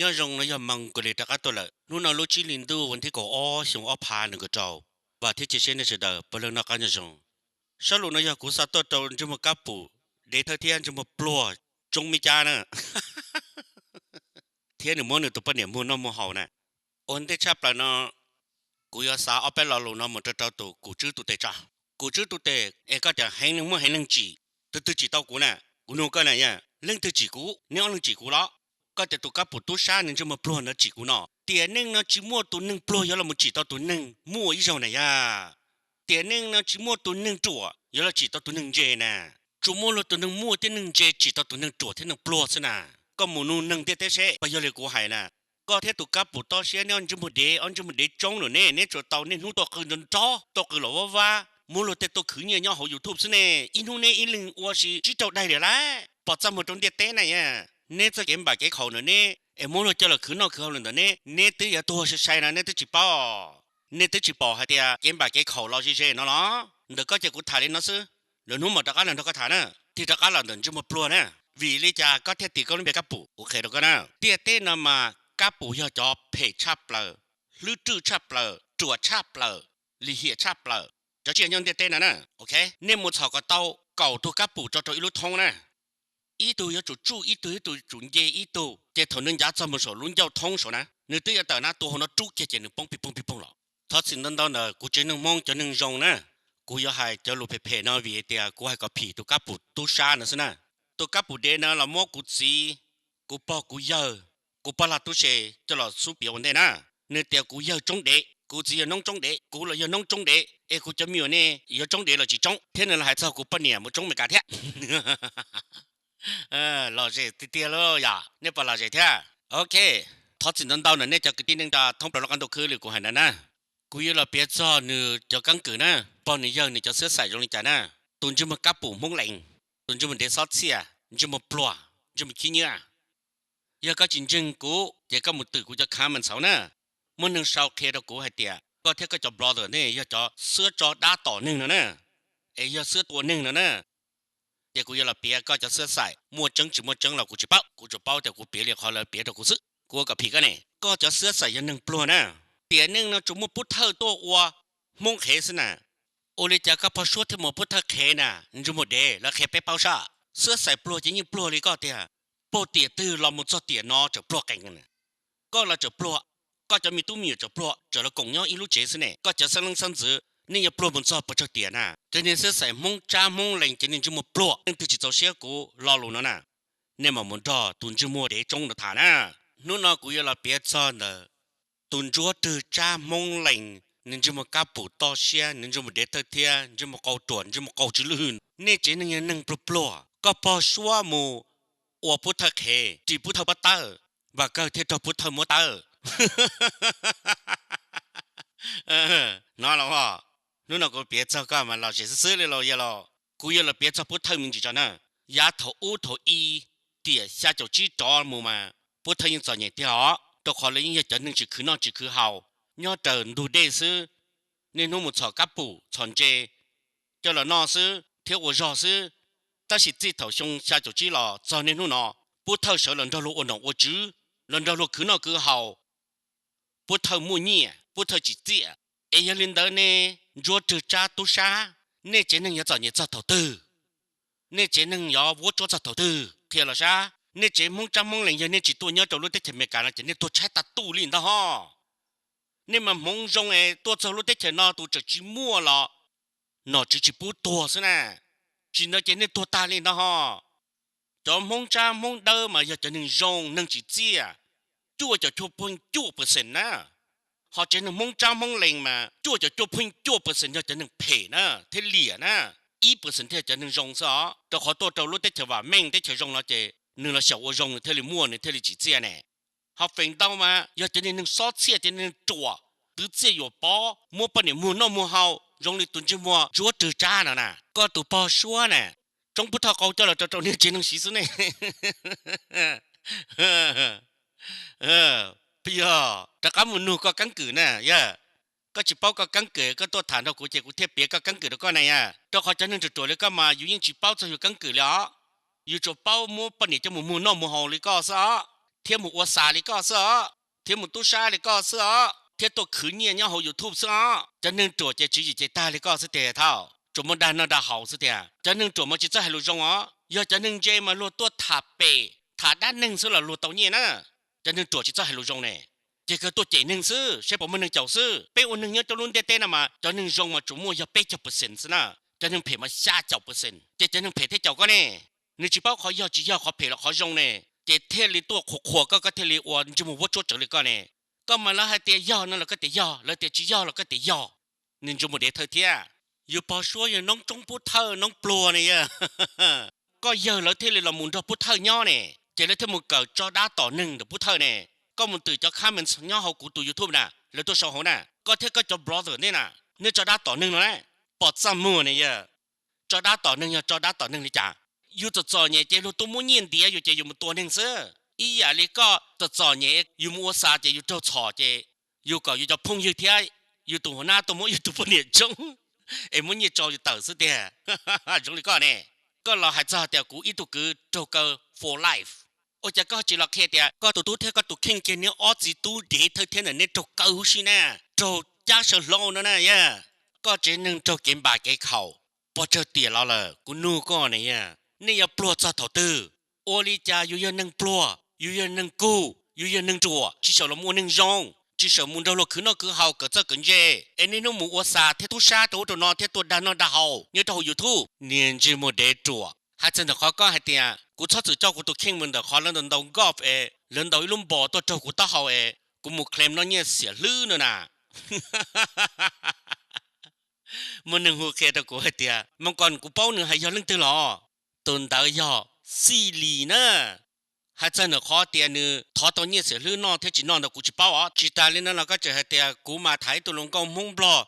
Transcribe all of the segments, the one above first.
Nyob zoo, no yog Moos Kos Lis rov qab tuaj lawm. Hnub no lub tsib hli ntuj vas thib kaum ob xyoo ob phav nees nkaum rau. Vam thiab cia siab nej sawv daws puav leej noj qab nyob zoo. Sab lus no yog kuv xa tuaj rau ntsej muag kab pum dev thawj thiab ntsej muag pluag tsoob me cab na, thiab nws muab nws tus poj niam muag noj muag haus na. Ua ntej tshaj plaws no, kuv yuav xa ob peb lo lus no mus rau rau tus kum tswb tus tes tso. Kum tswb tus tes, es koj tias heev neeg muaj heev neeg tsim, tus twg tsim tau kuv na? Kuv nug koj na yog leej twg tsim kuv? Neb ob leeg tsim kuv los? Koj tias tus kab pum tub sab nws ntsej muag pluag no tsim kuv no. Tiam neej no tsis muaj tus neeg pluag yuav los mus tsim tau tus neeg muaj ib zaug na yog. Tiam neej no tsis muaj tus neeg ruam yuav los tsim tau tus neeg ntse na. Tsuas muaj luag tus neeg muaj thiab neeg ntse tsim tau tus neeg ruam thiab neeg pluag xwb na. Koj mus nug neeg ntiaj teb seb puas yog li kuv hais na. Koj thiab tus kab pum toj siab neb ob ntsej muag dev, ob ntsej muag dev tsoob lawm ne, neb tsuas tau niaj hnub tuaj qw nrov nrov, tuaj qw los vab vab, muab luag tej tuaj khwv nyiaj nyob hauv YouTube xwb ne. Ib hnub neb ib leeg ua si tsib rau daig li lawm, pom txaj muag rau ntiaj teb na yog. Neb txoj kev npam kev khaum na neb, es muab luag coj los khwv noj khwv haus li ntawd ne, neb twb yuav tuag sai sai no neb twb tsis paub. Nej twb tsis pom hais tias kev npam kev khaum los ze ze no los? Ntawm koj ces kuv tham li no xwb, lwm hnub mam rov qab los nrog koj tham na. Tig rov qab los ntawm ntsej muag pluag na. Vim li cas koj thiaj tis koj lub npe kab pum? Kuv qhia rau koj na. Ntiaj teb no mas kab pum yog cov phem tshaj plaws, hlwb rwj tshaj plaws, ruam tshaj plaws, lim hiam tshaj plaws, cov tsiaj nyob ntiaj teb no na. Ok, nej mus txhom kom tau kaum tug kab pum tso rau ib lub thoob na. Ib tug yuav tsum tsuj ib tug, ib tug yuav tsum nce ib tug, ces thaum nws ncav txog mus saum lub ncauj thoob saud na, nws twb yuav tawm na, tua hauv no rub kiag ces nws poob pig poog pig poog los. Thov txim ntau ntau ntawm kuv tsev neeg Hmoob cov neeg zoo na, kuv yuav hais cov lus phem phem no vim tias kuv hais kom phim tus kab pum tub sab no xwb na. Tus kab pum dev no los muab kuv txiv, kuv pog kuv yawg, kuv pog lag tub se coj los xub piav ua ntej na. Nws tias kuv yawg tsoob dev, kuv txiv yog noob tsoob dev, kuv los yog noob tsoob dev, es kuv cov me nyuam ne yuav tsoob dev los tsis tsoob, thiab nws los hais txog kuv poj niam mus tsoob Meskas thiab. Lom zem tiag tiag lauj yom, nej puas lom zem thiab? Ok, thov txim ntau ntau ntawm nej cov kwv tij neej tsa thoob plaws lub qab ntuj khwb li kuv hais ntawd na. Kuv yuav los piav txog nws cov keeb kwm na, pog nws yawg nws cov xwab xaim zoo li cas na. Tus ntsej muag kab pum Hmoob Lees, tus ntsej muag dev xob txhiaj, ntsej muag pluag, ntsej muag khib nyiab. Yog koj tsis ntseeg kuv ces koj mus twm kuv cov comment saud na. Muaj neeg sau qhia rau kuv hais tias koj thiab koj cov brother nej yog cov xwab tso dab tom neeg no na, es yog xwab tua neeg no na. Ces kuv yuav los piav koj cov xwab xaim, muaj tseeb tsis muaj tseeb los kuv tsis paub, kuv tsuas paub tias kuv piav li qhov lawv piav rau kuv xwb. Kuv ua kom phim koj ne, koj cov xwab xaim yog neeg pluag na. Tiam neej no tsuas muaj pub thawj tuaj ua Hmoob qhev xwb na. Ua li cas koj pog suab thiaj mus pub thawj qhev na? Ntsej muag dev, lawv qhia peb paub sab. Xwab xaim pluag ces yeej pluag li koj tiag. Puag tiam twg los mus txog tiam no tseem pluag qees na. Koj los tseem pluag, koj cov me tub me nyuam tseem pluag, tseem los koom nyob ib lub tsev xwb ne. Koj cov xeeb leej xeeb ntxwv nej yuav pluag mus txog puas tsawg tiam na? Cov niag xwab xaim Hmoob Tsab Hmoob Lees cov niag ntsej muag pluag, leej twg tsis txaus siab kuv lo lus no na, nej mam mus nrog tus ntsej muag dev tsoob no tham na. Hnub no kuv yuav los piav txog ntawm tus Ntsuab Rwg Tsab Hmoob Lees, nws ntsej muag kab pum toj siab, nws ntsej muag dev thawj thiab ntsej muag qau ruam, ntsej muag qau tsw lwj. Nej tsev neeg yog neeg pluag pluag, koj pog suab mus ua pub thawj qhev, ris pub thawj pob tawb, Vam Kawg thiaj raug pub thawj muab tawb. Hnov los os, hnub no kuv piav txog koj mas lom zem xwb xwb li los yog los. Kuv yuav los piav txog pub thawj me ntsis tso na. Yav thaum ub thaum i, tiam xya caum tsib rov mus mas pub thawj yeej txom nyem tiag os, rau qhov lawv yeej yog cov neeg tsis khwv noj tsis khwv haus, nyob raws ntug dej xwb, niaj hnub mus txhom kab pum txhom ntses coj los noj xwb thiab ua zog xwb. Tab sis txij thaum xyoo xya caum tsib los txog niaj hnub no, pub thawj sawv los nrog luag ua nom ua tswv, los nrog luag khwv noj khwv haus, pub thawj muaj nyiaj, pub thawj tsim txiaj. Es yog li ntawd ne, Ntsuab Rwg Tsab tub sab, nej tsev neeg yuav txom nyem txog thaum twg? Nej tsev neeg yuav vuab tsuab txog thaum twg? Qhia los sab, nej tsev Hmoob Tsab Hmoob Lees yog nej tsis tuaj nyob rau lub teb chaws Amelikas no ces nej tuag tshaib tag tuj li ntag ho. Nej mas hmoov zoo es tuaj txog lub teb chaws no tus tseem tsis muaj los nom tswv tsis pub tuag xwb na, tsis ntawd ces nej tuag tag li ntag ho. Cov Hmoob Tsab Hmoob Dawb mas yog cov neeg zoo neeg tsim txiaj, cuaj caum cuaj pheej cuaj percent na. Ho tsev neeg Hmoob Tsab Hmoob Lees mas cuaj caum cuaj pheej cuaj percent yog cov neeg phem na thiab liam na, ib percent thiaj cov neeg zoo xwb os. Rau qhov tuaj rau lub teb chaws vam meej teb chaws zoo no ces nws los xyaum ua zoo nws thiaj li muaj nws thiaj li tsim txiaj ne. Ho feem ntau mas yog cov niag neeg xob txhiaj, cov niag neeg ruam, twv txiaj yuam pob, muab poj niam muag noj muag haus zoo li tus ntsej muag Ntsuab Rwg Tsab no na. Koj tus pog suab na, tsoob pub thawj qau coj los rau rau niag tsev neeg siv xwb ne. Yog rov qab mus nug koj keeb kwm na yog. Koj tsis paub koj keeb kwm koj tuaj tham nrog kuv ces kuv thiaj piav koj keeb kwm rau koj na yog. Rau qhov cov neeg ruam ruam li koj mas yus yeej tsis paub txog yus keeb kwm li os. Yus tsuas paub muab poj niam coj mus muag noj muag haus li koj xwb os. thiab mus ua xas li koj xwb os, thiab mus tub sab li koj xwb os, thiab tuaj khwv nyiaj nyob hauv YouTube xwb os. Cov neeg ruam ces tswv yim ces tag li koj xwb tiag Thaub, tsuas muaj dag noj dag haus xwb tiag. Cov neeg ruam mas tsis txawj hais lus zoo os, yog cov neeg ntse mas luag tuaj tham pem tham dab neeg xwb los luag tau nyiaj na. Cov neeg ruam tsis txawj hais lus zoo ne, ces kawg tuaj cem neeg xwb, saib puas muaj neeg caum xwb. Peb ua neeg nyob rau lub ntiaj teb no mas cov neeg zoo mas tsuas muaj yog peb caug percent xwb na, cov neeg phem mas xya caum percent, ces cov neeg phem thiaj caum koj ne. Nws tsis paub qhov yog tsis yog, qhov phem los qhov zoo ne, ces thiaj li tuaj qhuas qhuas koj, koj thiaj li ua ntsej muag vuab tsuab rawv li koj ne. Koj mas lawv hais tias yog no los koj tias yog, lawv tias tsis yog los koj tias yog. Niag ntsej muag dev thawj thiab. Yus pog suab yog noob tsoob pub thawj noob pluag ne yog. Koj yawg lawv thiaj li los mus nrog pub thawj nyob ne, ces lawv thiaj mus kawm tso dab tom neeg ntawm pub thawj ne. Koj mus twm cov comments nyob hauv kuv tus YouTube na, lawv tuaj sau hauv na, koj thiab koj cov brother nej na, nej tso dab tom neeg no na, pom txaj muag ne yog. Tso dab tom neeg yog tso dab tom neeg li cas? Yus txom txom nyem ces luag tuaj muab nyiaj ntiav yus ces yus mus tua neeg xwb. Ib yam li koj txom txom nyem yus mus ua xas ces yus raug txhom ces yus kom yus cov phooj ywg thiab yus tus hauv nab tuaj muab yus tus poj niam tsoob es muab nyiaj tso yus tawm xwb tiag. Zoo li koj ne, koj los hais txog tias kuv ib tug kwv raug kaw for life. Ua cas koj tsis los qhia tias koj tus tub thiab koj tus kheej kiag neb ob txiv tub dev thawj thiab ntawm neb raug kaw huv si na, raug cab saw hlau no na yog? Koj tsev neeg raug kev npam kev khaum, pog tsawg tiam los lawm kuv nug koj ne yog, nej yuav pluag txog thaum twg? Ua li cas yus yog neeg pluag, yus yog neeg kuj, yus yog neeg ruam, tsis xyaum los mus ua neeg zoo, tsis xyaum mus nrog luag khwv noj khwv haus kawm txawj kawm ntse, es niaj hnub mus ua xas thiab tub sab rau ub rau no thiab tuaj dag noj dag haus nyob rau hauv YouTube. Niag ntsej muag dev ruam, hais txog ntawm qhov koj hais tias kuv txhob txwm coj kuv tus kheej mus ntawm qhov lawv ntaus golf es lawv ntaus ib lub npos tuaj raug kuv taub hau es kuv mus claim noj nyiaj xiam hlwb no na. Muaj neeg hu qhia rau kuv hais tias, Moos Kos, kuv paub nws hais yog leej twg los? Tus ntawd yog Xij Lis na. Hais txog nws qhov tias nws thov tau nyiaj xiam hlwb noj thiab tsis noj ntawd kuv tsis paub os. Tsis tas li no los koj tseem hais tias kuv mas tham ib tug hluas nkauj Hmoob Nplog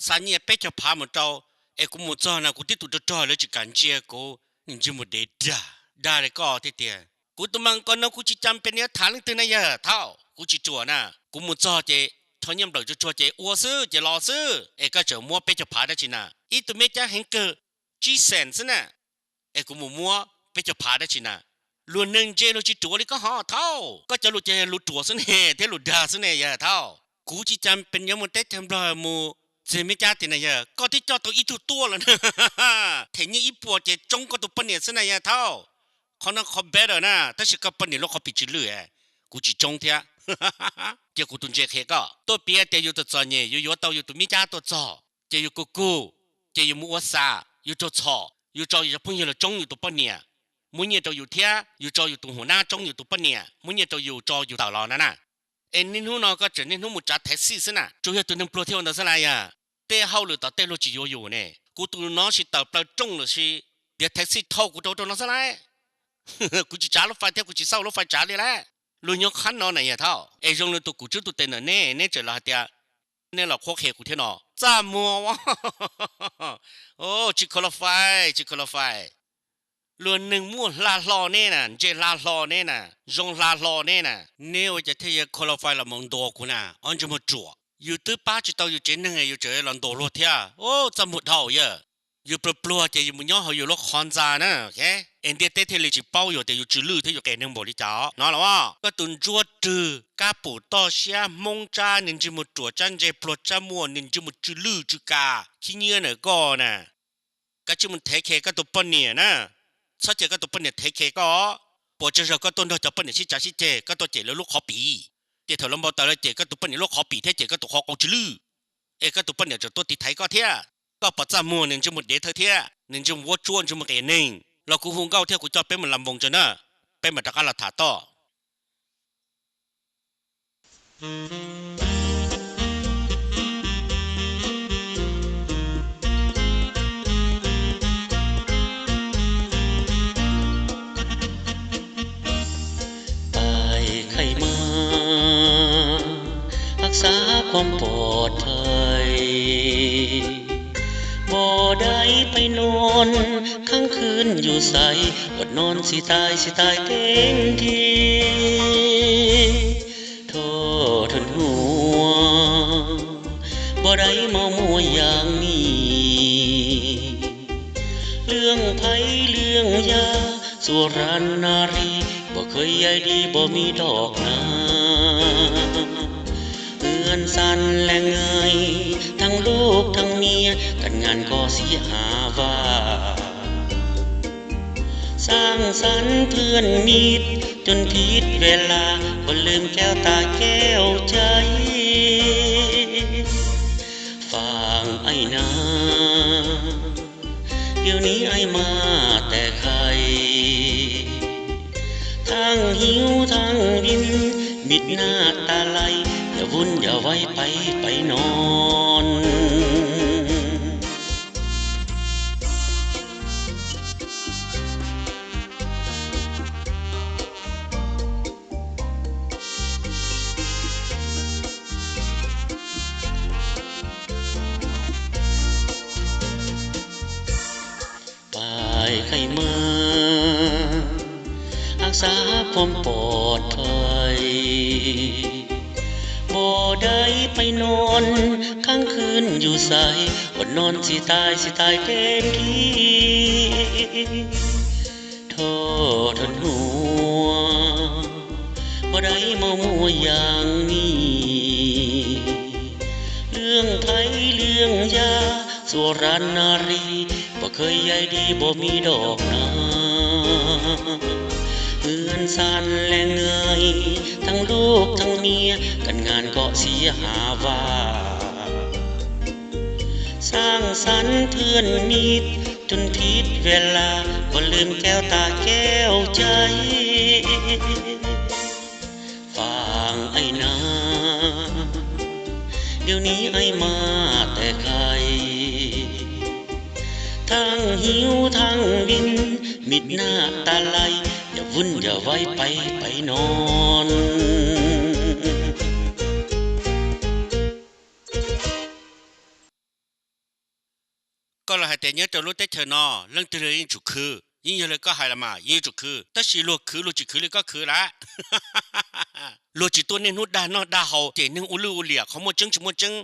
xa nyiaj peb caug phav mus rau, es kuv mus txog na kuv tib tug rog rog lawv tsis kam ntsia kuv. Niag ntsej muag dev dag, dag li koj thiab tiag. Kuv tus Moos Kos no kuv tsis cas pes yuav tham leej twg na yog Thaub, kuv tsis ruam na. Kuv mus txog ces rho nyiaj nplawm tsuag tsuag ces ua xwb ces los xwb, es koj tseem muab peb caug phav dab tsi na? Ib tug me cab heev kawg tsib xees xwb na, es kuv mus muab peb caug phav dab tsi na? Luag neeg ntse luag tsis ruam li koj hov Thaub, koj cov lus ces lus ruam xwb ne thiab lus dag xwb ne yog Thaub. Kuv tsis cas pes yuav mus teb chaws Nplog mus txiag me cab tiag na yog, koj twb coj tau ib tug tuaj lawm na. Them nyiaj ib puas ces tsoob koj tus poj niam xwb na yog Thaub. Qhov no qhov better na, tab sis koj poj niam lub qhov pim tsw lwj, kuv tsis tsoob thiab. Cia kuv tus ntse qhia koj, tuaj piav tias yus txom txom nyem yus yuav tau yus tus me cab tuaj txog, ces yus kug kug, ces yus mus ua xas, yus raug txhom, yus tso yus cov phooj ywg los tsoob yus tus poj niam, muab nyiaj rau yus thiab yus tso yus tus hua nab tsoob yus tus poj niam, muab nyiaj rau yus tso yus tawm los na na. Es niaj hnub no koj tseem niaj hnub mus tsav thaiv xij xwb na, tsuas yog tus neeg pluag thiaj ua ntawd xwb na yog. Tej hauj lwm tom tej luag tsis yuav yus ne, kuv tus no tsis tawm plaws rooj lawm sis, tias thaiv xij thauj kuv rau rau no xwb lauj. Kuv tsis tsav lub fais thiab kuv tsis xauj lub fais tsav li lauj. Luag nyob qhab no na yog Thaub, es zoo li tus kuv tswb tus tes ntawm neb, neb tseem los hais tias, neb los qhuab qhia kuv thiab no, txaj muag, tsis qualify, tsis qualify. Luag neeg muaj hla hlo neb na, ntse hla hlo neb na, zoo hla hlo neb na, neb ua cas thiaj yuav qualify los mus ntuas kuv na, ob ntsej muag ruam. Yus twb pab tsis tau yus tsev neeg yus tseem los ntuas luag thiab, txaj muag dhau yawg. Yus pluag pluag ces yus mus nyob hauv yus lub qhov ntxa na, es ntiaj teb thiaj li tsis paub yus tias yus tsw lwj thiab yus qias neeg npaum li cas no los. Koj tus ntsuab rwg kab pum toj siab Hmoob tsab, niag ntsej muag ruam tsab ntse pluag tsab muag, niag ntsej muag tsw lwj tsw kas khib nyiab na koj na. Kav tsij mus thev khe koj tus poj niam na, txhob cia koj tus poj niam thev khe koj. Puas tsaug zog koj tuaj nrog cov poj niam sib cav sib ceg, koj tuaj cem lawv lub qhov pim, ces thaum lawv npau taws lawv cem koj tus poj niam lub qhov pim thiab cem koj tus qhov qau tsw lwj, es koj tus poj niam tseem tuaj tiv thaiv koj thiab. Koj pom txaj muag, niag ntsej muag dev thawj thiab niag ntsej muag vuab tsuab, ntsej muag qias neeg. Los kuv hu nkauj thiab kuv coj peb mus las npoos tso na, peb mam rov qab los tham toj. Ai khai ma, hab xab khuam pov thawj, bos dai pais noos, khaab khwb yus xaiv, uas noos xis tais xis tais teeb ti. Thov thum hua, bos dai mos muas yaam ni, lwm phais lwm yaam, สุรนารี บ่เคยใยดีบ่มีดอกนา เฮือนสั่นและเงย ทั้งลูกทั้งเมีย การงานก็เสียหาว่า สร้างสรรค์เพื่อนมิตร จนผิดเวลา บ่ลืมแก้วตาแก้วใจ ฝากไอ้นา เดี๋ยวนี้ไอ้มาแต่ไกล ทั้งหิวทั้งบิน มิดหน้าตาไหล อย่าวุ่นอย่าไว้ไป ไปนอน ปายไข้มา ฮักษาความปลอดภัย บ่ได้ไปนอน ค้างคืนอยู่ไส อดนอนสิตาย สิตายเต็มที โทษทนหัว บ่ได้เมามัวอย่างนี้ เรื่องไผเรื่องยา สุรนารี บ่เคยใยดีบ่มีดอกนา เฮือนสั่นและเงย ทั้งลูกทั้งเมีย การงานก็เสียหาว่า สร้างสรรค์เพื่อนมิตร จนผิดเวลา บ่ลืมแก้วตาแก้วใจ ฝากไอ้นา เดี๋ยวนี้ไอ้มาแต่ไกล ทั้งหิวทั้งบิน มิดหน้าตาไหล อย่าวุ่นอย่าไว้ไป ไปนอน Koj los hais tias nyob rau lub teb chaws no leej twg los yeej tsum khwv, yeej yog li koj hais los mas yeej yuav tsum khwv, tab sis luag khwv luag tsis khwv li koj khwv lawm. Luag tsis tuaj niaj hnub dag noj dag haus cem neeg ua lwj ua liam qhov muaj tseeb tsis muaj tseeb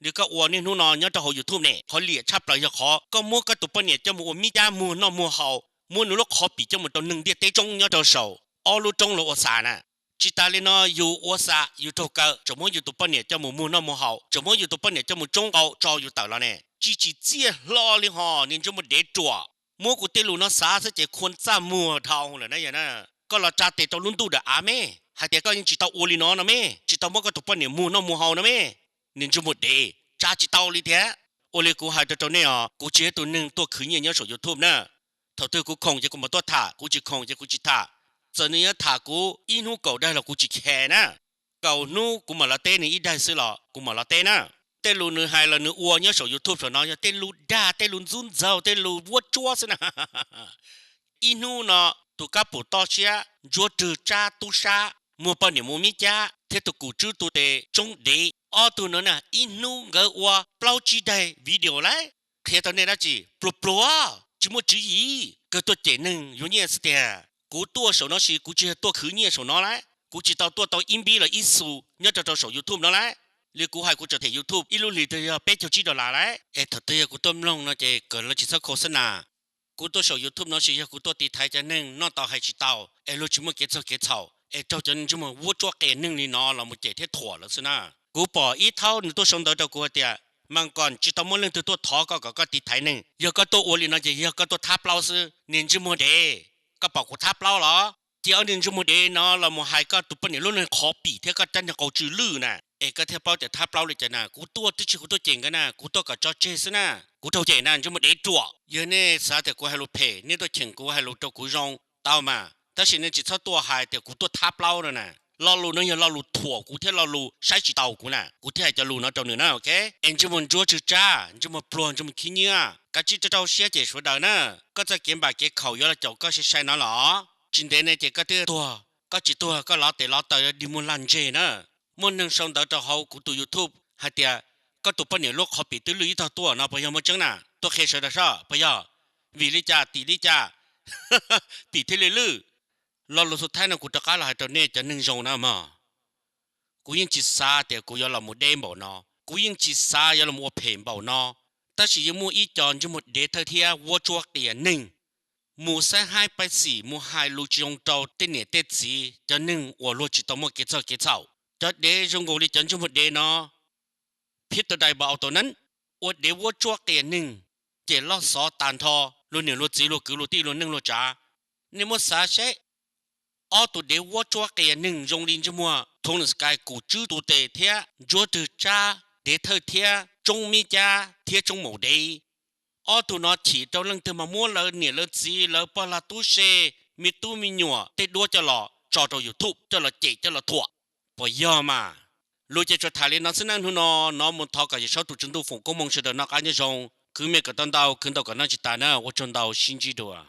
li koj ua niaj hnub no nyob rau hauv YouTube ne. Qhov liam tshaj plaws yog qhov koj muab koj tus poj niam coj mus ua miv cab muag noj muag haus, muab nws lub qhov pim coj mus rau neeg ntiaj teb tsoob nyob rau saum ob lub roob los ua xav na. Tsis tas li no yus ua xav yus raug kaw tseem muab yus tus poj niam coj mus muag noj muag haus, tseem muab yus tus poj niam coj mus tsoob nqau tso yus tawm los ne. Tsis tsim txiaj hlo li hos niag ntsej muag dev ruam. Muab kuv tej lus no xav xwb ces khuam txaj muag dhau lawm na yog na. Koj los tsa tes rau lub ntuj dam av me, hais tias koj yeej tsis tau ua li no no me, tsis tau muab koj tus poj niam muag noj muag haus no me. Niag ntsej muag dev, tsa tsis tau li thiab. Ua li kuv hais rau rau nej os, kuv tsis yog tus neeg tuaj khwv nyiaj nyob saum YouTube na. Thaum twg kuv khoom ces kuv mam tuaj tham, kuv tsis khoom ces kuv tsis tham. Txawm nws yuav tham kuv ib hnub kaum daig los kuv tsis khe na. Kaum hnub kuv mam los teb nws ib daig xwb los kuv mam los teb na. Tej lus nws hais los nws ua nyob saum YouTube saum no yog tej lus dag, tej lus ntxub ntxaug, tej lus vuab tsuab xwb na. Ib hnub no tus kab pum toj siab, ntsuab rwg tsab tub sab, muag poj niam mus miv cab thiab tus kum tswb tu tes tsoob dev, ob tug no na ib hnub nkawd ua plaub tsib daig video lauj. Qhia tau nej dab tsi? Pluag pluag, tsis muaj tswv yim, kawg tuaj cem neeg yuav nyiaj xwb tiag. Kuv tuaj saum no sis kuv tsis yog tuaj khwv nyiaj saum no lauj. Kuv tsis tau tuaj tau ib npib los ib xu nyob rau rau saum YouTube no lauj. Li kuv hais kuv tseem them YouTube ib lub hlis twg yog peb caug tsib dollar lauj. Es thaum twg yog kuv tuaj mloog no ces kom lawv tsis txhob khau xwb na. Kuv tuaj saum YouTube no sis yog kuv tuaj tiv thaiv cov neeg noj tau hais tsis tau es luag tsis muaj kev txog kev txhaum es raug cov ntsej muag vuab tsuab qias neeg li no los mus cem thiab thuam lawv xwb na. Kuv pom ib thaub nws tuaj sau ntawv rau kuv hais tias, Mas kom tsis tau muaj leej twg tuaj thov koj kom koj tiv thaiv neeg, yog koj tuaj ua li no ces yog koj tuaj thab plaub xwb, niag ntsej muag dev. Koj pom kuv thab plaub los? Cia ob niag ntsej muag dev no los mus hais koj tus poj niam lub neej qhov pim thiab koj rab niag qau tsw lwj na, es koj thiaj paub tias thab plaub li cas na. Kuv tuaj twb tsis kuv tuaj cem nkawd na, kuv tuaj kom tso tseg xwb na. Kuv raug cem na, ntsej muag dev ruam. Yog nej xav tias kuv hais lus phem, nej tuaj cheem kuv hais lus rau kuv zoo tau mas, tab sis nej tsis txhob tuaj hais tias kuv tuaj thab plaub no na. Lo lus no yog lo lus thuam kuv thiab lo lus saib tsis taus kuv na, kuv thiaj hais cov lus no rau nws na, ok? Es ntsej muag ntsuab tsw tsab, ntsej muag pluag, ntsej muag khib nyiab, kav tsij rau rau siab cem sawv daws na. Koj txoj kev npam kev khaum yuav los caum koj sai sai no los? Tsis ntev ne ces koj twb tuag, koj tsis tuag koj lov tes lov taw dig muag lag ntseg na. Muaj neeg sau ntawv rau hauv kuv tus YouTube hais tias koj tus poj niam lub qhov pim twb lwj ib tog tuaj no, puas yog muaj tseeb na? Tuaj qhia sawv daws soj puas yog? Vim li cas tim li cas pim thiaj li lwj? Lo lus xu thaib no kuv rov qab los hais rau nej cov neeg zoo na mog. Kuv yeej tsis xav tias kuv yuav los mus deb npaum no, kuv yeej tsis xav yuav los ua phem npaum no, tab sis yeej muaj ib co ntsej muag dev thawj thiab vuab tsuab qias neeg mus saib haib paib xim, mus hais lus tsis zoo rau tej niam tej txiv, cov neeg uas luag tsis tau muaj kev txawj kev txhaum. Cov dev zoo nkaus li cov ntsej muag dev no, phiab tau dai npau au tau neeb, ua dev vuab tsuab qias neeg, ces loj xov tag nrho luag niam luag txiv luag kwv luag tij luag neej luag tsav. Nej muab xav seb, ob tug dev vuab tsuab qias neeg zoo li ntsej muag Tony Sky, kum tswb tu tes thiab ntsuab twg tsab dev thawj thiab tsoob mib cab thiab tsoob maum dev. Ob tug no chim rau leej twg mas muab lawv niam lawv txiv lawv poj lag tub se, me tub me nyuam tej duab coj los tso rau YouTube coj los cem coj los thuam. Puas yog mas? Lus ces tsuas tham li no xwb nawb. Hnub no nov mus thov kom Yawm Saub tus Tswv Ntuj foom koob hmoov sawv daws noj qab nyob zoo, khwv me kom tau ntau, khwv ntau kom noj tsis tas na. Ua tsaug ntau, sib ntsib dua.